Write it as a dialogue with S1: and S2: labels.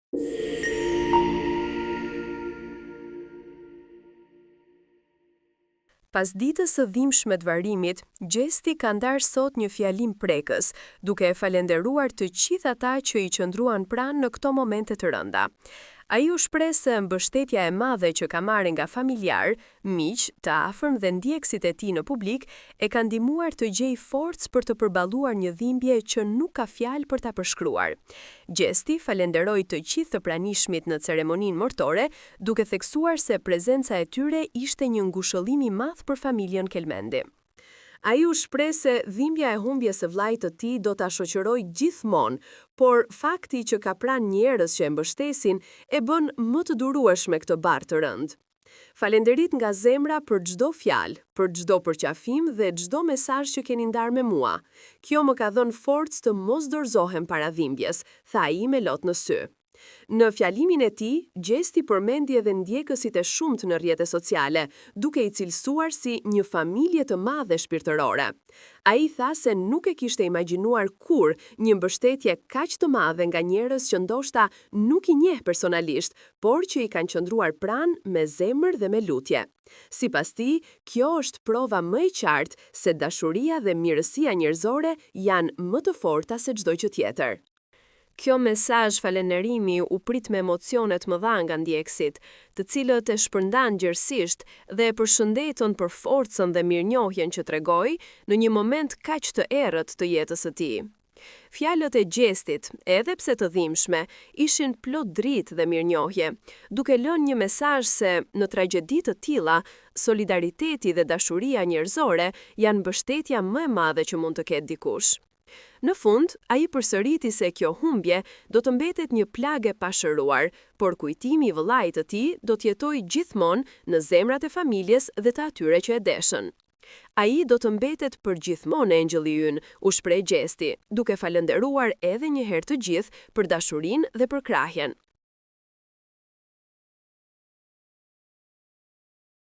S1: Pas ditës së dhimbshme të varrimit, Gjesti ka ndarë sot një fjalim prekës, duke falenderuar të gjithë ata që i qëndruan pranë në këto momente të rënda. Ai u shpreh se mbështetja e madhe që ka marrë nga familjarë, miq, të afërm dhe ndjekësit e tij në publik e ka ndihmuar të gjejë forcë për të përballuar një dhimbje që nuk ka fjalë për ta përshkruar. Gjesti falenderoi të gjithë të pranishmit në ceremoninë mortore, duke theksuar se prezenca e tyre ishte një ngushëllim i madh për familjen Kelmendi. Ai u shpreh se dhimbja e humbjes së vëllait të tij do ta shoqërojë gjithmonë, por fakti që ka pranë njerëz që e mbështesin e bën më të durueshme këtë barrë të rëndë. Falenderit nga zemra për çdo fjalë, për çdo përqafim dhe çdo mesazh që keni ndarë me mua. Kjo më ka dhënë forcë të mos dorëzohem para dhimbjes, tha ai me lot në sy. Në fjalimin e tij, Gjesti përmendi edhe ndjekësit e shumtë në rrjete sociale, duke i cilësuar si një familje të madhe shpirtërore. Ai tha se nuk e kishte imagjinuar kurrë një mbështetje kaq të madhe nga njerëz që ndoshta nuk i njeh personalisht, por që i kanë qëndruar pranë me zemër dhe me lutje. Sipas tij, kjo është prova më e qartë se dashuria dhe mirësia njerëzore janë më të forta se çdo gjë tjetër. Kjo mesazh falënderimi u prit me emocione të mëdha nga ndjekësit, të cilët e shpërndanë gjerësisht dhe e përshëndetën për forcën dhe mirënjohjen që tregoi në një moment kaq të errët të jetës së tij. Fjalët e Gjestit, edhe pse të dhimbshme, ishin plot dritë dhe mirënjohje, duke lënë një mesazh se, në tragjedi të tilla, solidariteti dhe dashuria njerëzore janë mbështetja më e madhe që mund të ketë dikush. Në fund, ai përsëriti se kjo humbje do të mbetet një plagë e pashëruar, por kujtimi i vëllait të tij do të jetojë gjithmonë në zemrat e familjes dhe të atyre që e deshën. Ai do të mbetet përgjithmonë engjëlli ynë, u shpreh Gjesti, duke falënderuar edhe një herë të gjithë për dashurinë dhe përkrahjen.